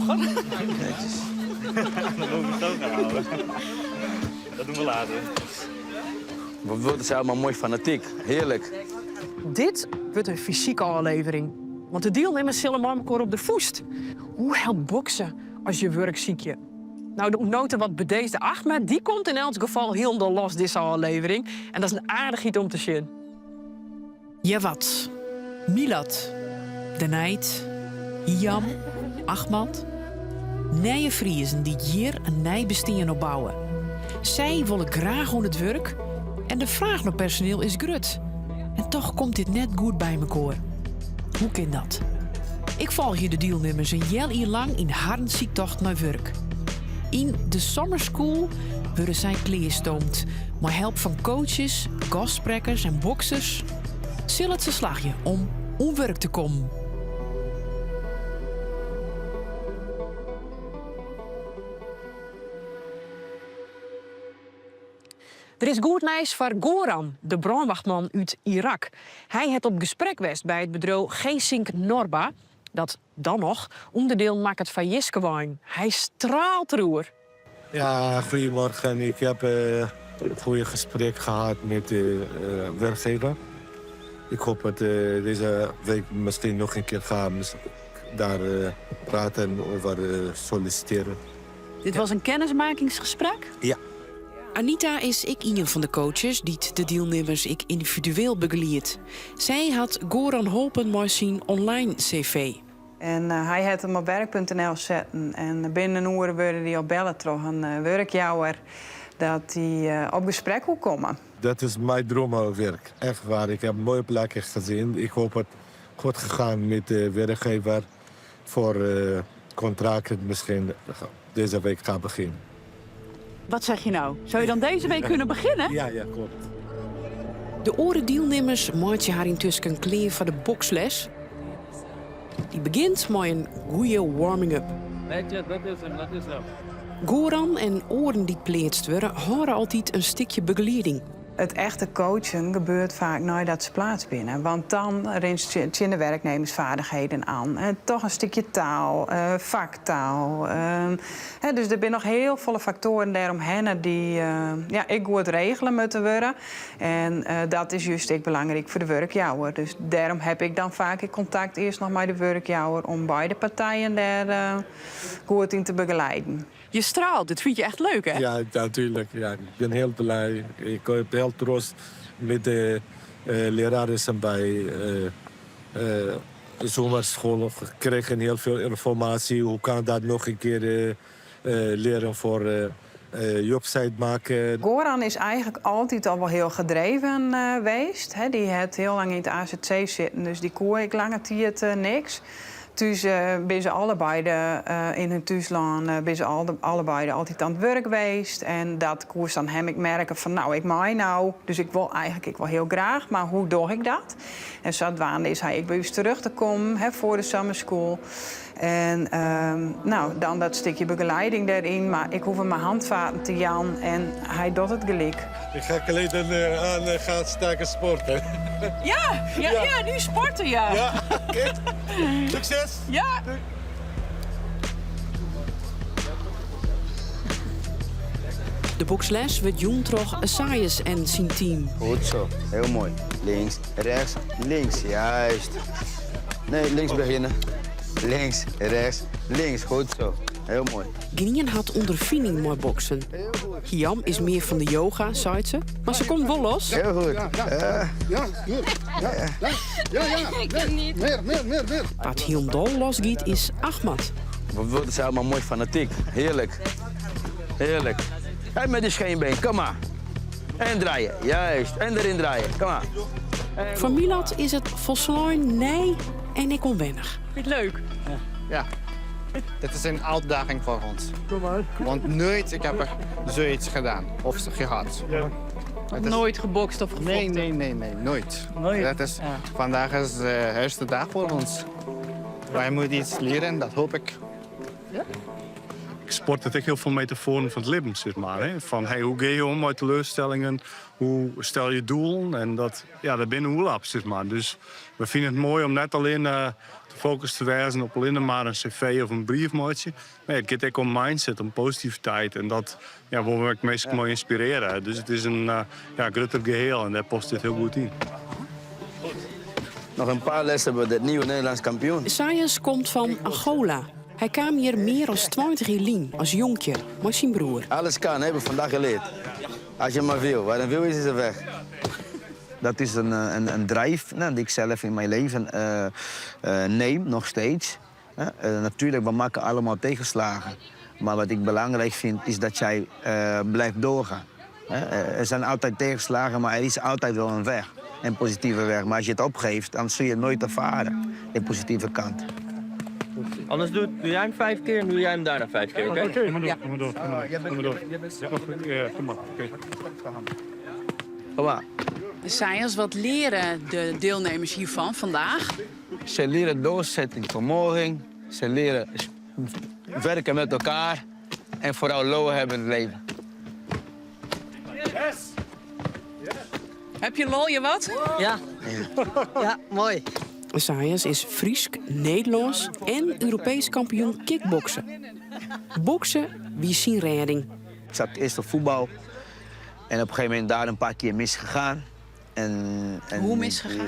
Vroeger. Netjes. Dan moet ik het zo gaan houden. Dat doen we later. Wat wordt het allemaal mooi fanatiek. Heerlijk. Dit wurdt in fysike ôflevering. Want de dielnimmers sille mei mekoar op de fûst. Hoe helpt boksen as je wurk sykje? No, de ûntnote wat bedeesde Achmed, dy komt yn elts gefal hielendal los dizze ôflevering. En dat is in aardichheid om te sjen. Jawad, Milad, De Nijt, Hiam, Achmad. Nije Friezen dy't hjir in nij bestean opbouwe. Sy wolle graach oan it wurk en de fraach nei personiel is grut. En toch komt dit net goed by mekoar. Hoe kin dat? Ik folgje de dielnimmers in healjier lang yn harren syktocht nei wurk. Yn de Summer School wurde sy klearstoomd mei help fan coaches, gastsprekkers en boksers. Sil it se slagje om oan wurk te kommen? Der is goed nijs foar Goran, de brânwachtman út Irak. Hy hat op gesprek west by it bedriuw Geesink Norba, dat dan noch ûnderdielen makket foar jiskeweinen. Hy straalt deroer. Ja, goedemorgen. Ik heb een goede gesprek gehad met de werkgever. Ik hoop dat deze week misschien nog een keer gaan daar praten over solliciteren. Dit was in kennismakingsgesprek? Ja. Anita is ek ien fan de coaches dy't de dielnimmers ek yndividueel begeliedt. Sy hat Goran holpen mei syn online CV. En hy hat him op werk.nl setten en binnen in oere wurde dy al belle troch in wurkjouwer dat dy op gesprek woe komme. Dat is mijn droomwerk. Echt waar. Ik heb mooie plekken gezien. Ik hoop het goed gegaan met de werkgever voor contract misschien deze week gaan beginnen. Wat zeg je nou? Zou je dan deze week kunnen beginnen? Ja, ja, klopt. De oare dielnimmers meitsje har yntusken klear foar de boksles. Dy begjint mei in goede warming-up. Netjes, dat is hem, dat is hem. Goran en oaren dy't pleatst wurde, hâlde altyd in stikje begelieding. It echte coachen gebeurt faak neidat se pleatst binne, want dan rinst tsjin de werknemersvaardigheden oan. Toch in stikje taal, faktaal. Dus der binne noch hiel folle faktoaren dêromhinne dy't ja, ek goed regele moatte wurde. En dat is just ek belangryk foar de wurkjouwer. Dus dêrom haw ik dan faak ek kontakt earst noch mei de wurkjouwer om beide partijen dêr goed yn te begeleiden. Je straalt, dit vind je echt leuk hè? Ja, natuurlijk. Ja, ik ben heel blij. Ik ben heel trots met de leraressen bij de zomerschool. Kregen heel veel informatie. Hoe kan dat nog een keer leren voor jobsite maken? Goran is eigentlik altyd al wol hiel gedreven west. Dy hat hiel lang yn it AZC sitten, dus dy koe ek lange tiid niks. Thús binne se allebeide yn hun thúslân binne se allebeide altyd oan it wurk west. En dat koest dan him ek merke fan no, ik mei no, dus ik wol eigentlik ek wol hiel graach, mar hoe doch ik dat? En sadwaande is hy ek by ús terjochte kommen, hè, foar de summer school. En no, dan dat stikje begeleiding dêryn, mar ik hoech him mar handfaten te jaan en hy docht it gelyk. Ik ga kleden aan en ga staken sporten. Ja, ja, ja, nu sporten, ja. Ja, oké. Succes! Ja. De boksles wurdt jûn troch Esaias en syn team. Goed zo, heel mooi. Links, rechts, links, juist. Nee, links beginnen. Links, rechts, links, goed zo. Heel mooi. Gjinien hat ûnderfining mei boksen. Hiam is mear fan de yoga, seit se, mar se komt wol los. Heel goed. Ja, ja, ja, ja, ja, ja, ja. Ik kan niet. Meer, meer, meer, meer. Wa't hielendal los giet is Achmad. We worden ze allemaal mooi fanatiek. Heerlijk. Heerlijk. En met de scheenbeen, kom maar. En draaien, juist. En erin draaien, kom maar. Foar Milad is it folslein nij en ek ûnwennich. Vind je het leuk? Ja. Dit is een uitdaging voor ons. Want nooit ik heb er zoiets gedaan of gehad. Het is- Nooit gebokst of gevochten? Nee, nee, nee, nee, nooit. Nooit? Dat is, Ja. Vandaag is de eerste dag voor ons. Wij moeten iets leren, dat hoop ik. Sport hat ek hiel folle metafoaren fan it libben, sis mar. Hè? Fan hey, hoe geane je om mei teleurstellingen? Hoe stel je doelen? En dat, ja, dat binne oerlap, sis mar. Dus we fine it moai om net allinnich te gefocust te wêzen op allinne mar in CV of in brief meitsje. Nee, it giet ek om mindset, om positiviteit. En dat ja, wolle we ek minsken mei ynspirearje. Dus it is in ja, grutter geheel en dêr past dit hiel goed yn. Nog een paar lessen wordt het nieuwe Nederlands kampioen. Sayas komt fan Angola. Hy kaam hjir mear as 20 jier lyn as jonkje mei syn broer. Alles kan, hebben we vandaag geleerd. Als je maar wil. Waar een wil is, is een weg. Dat is een, een, een drive nou, die ik zelf in mijn leven neem, nog steeds. Natuurlijk, we maken allemaal tegenslagen. Maar wat ik belangrijk vind, is dat jij blijft doorgaan. Er zijn altijd tegenslagen, maar er is altijd wel een weg. Een positieve weg. Maar als je het opgeeft, dan zul je het nooit ervaren, de positieve kant. Anders doe, doe jij hem vijf keer en doe jij hem daarna vijf keer, oké? Oké, kom maar door, kom maar door. Kom maar door. Ja, kom maar. Oké. Kom maar. Sayas, wat leren de deelnemers hiervan vandaag? Ze leren doorzettingsvermogen, ze leren werken met elkaar en vooral lol hebben in het leven. Heb je lol, je wat? Ja. Ja, mooi. Sayas is Frysk, Nederlânsk en Europeesk kampioen kickboksen. Boksen wie syn rêding. Ik zat eerst op voetbal en op een gegeven moment daar een paar keer misgegaan. En, Hoe misgegaan?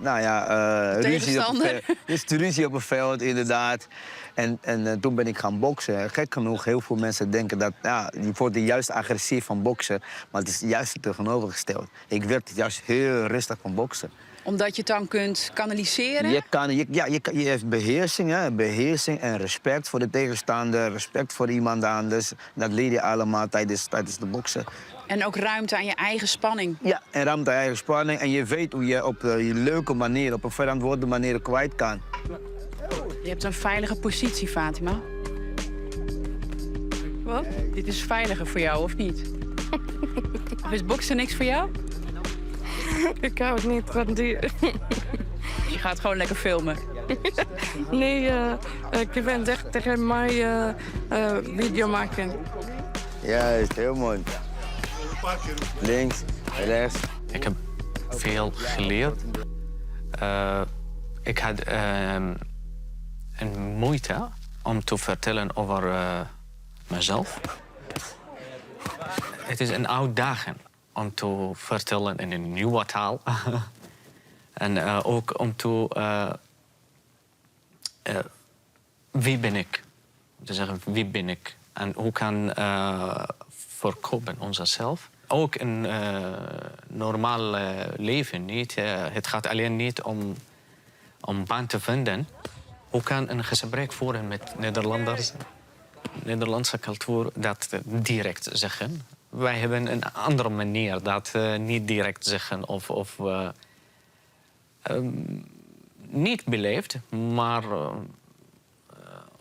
Nou ja, ruzie op het Tegenstander? veld. Dus de ruzie op het veld, inderdaad. En toen ben ik gaan boksen. Gek genoeg, heel veel mensen denken dat ja, je wordt juist agressief van boksen. Maar het is juist het tegenovergesteld. Ik werd juist heel rustig van boksen. Omdat je het dan kunt kanaliseren? Je, kan, je, ja, je, kan- je hebt beheersing, hè? beheersing en respect voor de tegenstander, respect voor iemand anders. Dat leer je allemaal tijdens de boksen. En ook ruimte aan je eigen spanning. Ja, en ruimte eigen spanning. En je weet hoe je op de leuke manier, op een verantwoorde manier kwijt kan. Je hebt een veilige positie, Fatima. Wat? Dit is veiliger voor jou, of niet? Of is boksen niks voor jou? Ik hou het niet van die. Je gaat gewoon lekker filmen. Nee, Kevin zegt tegen mij video maken. Juist, heel mooi. Links, rechts. Ik heb veel geleerd. Ik had een moeite om te vertellen over mezelf. Het is een uitdaging om te vertellen in een nieuwe taal. En ook om te... wie ben ik? Om te zeggen, wie ben ik? En hoe kan verkopen onszelf? Ook in normaal leven niet. Het gaat alleen niet om baan te vinden. Hoe kan een gesprek voeren met Nederlanders? Nederlandse cultuur dat direct zeggen. Wij hebben een andere manier dat niet direct zeggen of niet beleefd, maar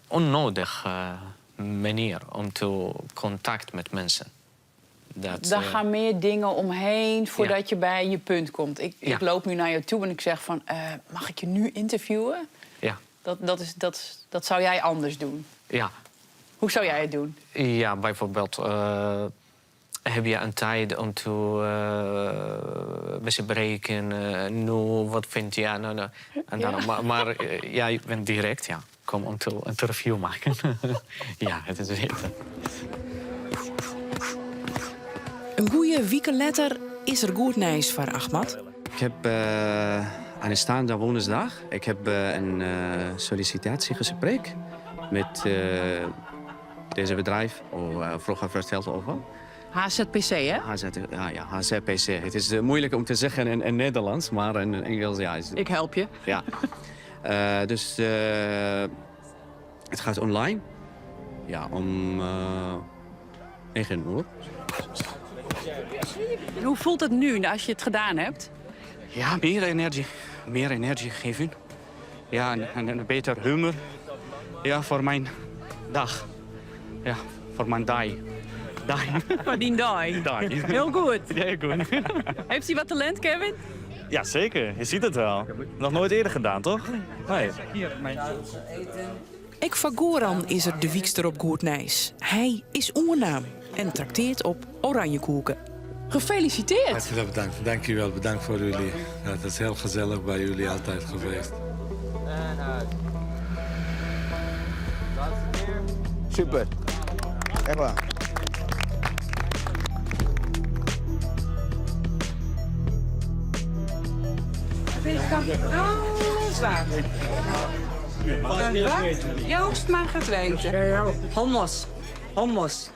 onnodig manier om te contact met mensen. Dat, Daar gaan meer dingen omheen voordat je bij je punt komt. Ik loop nu naar je toe en ik zeg van, mag ik je nu interviewen? Ja. Dat zou jij anders doen? Ja. Hoe zou jij het doen? Ja, bijvoorbeeld, heb je een tijd om te bespreken? Nu, wat vind je? Nou, nou. En dan, maar ja, je bent direct, ja. Kom om te interview maken. Ja, het is beter. Een goede wike letter is er goed nijs foar Ahmad. Ik heb aanstaande woensdag ik heb, een sollicitatiegesprek met deze bedrijf. Oh, vroeger verteld over. HZPC, hè? HZ, ja, ja, HZPC. Het is moeilijk om te zeggen in Nederlands, maar in Engels, ja. Is, Ik help je. Ja. Dus het gaat online. Ja, om 9 uur. En hoe voelt het nu als je het gedaan hebt? Ja, meer energie. Meer energie geven. Ja, en een beter humor. Ja, voor mijn dag. Ja, voor mijn day. Day. Voor die day. Day. Heel goed. Heel goed. Heeft hij wat talent, Kevin? Ja, zeker. Je ziet het wel. Nog nooit eerder gedaan, toch? Nee. Ek foar Goran is er de wyks derop goed nijs. Hy is oannaam en traktearret op oranjekoeken. Gefeliciteerd. Hartelijk bedankt. Dankjewel. Bedankt voor jullie. Ja, het is heel gezellig bij jullie altijd geweest. En uit. Laatste keer. Super. Echt waar. Dit kan alles water. Wat Joost mag het weten. Hummus. Hummus.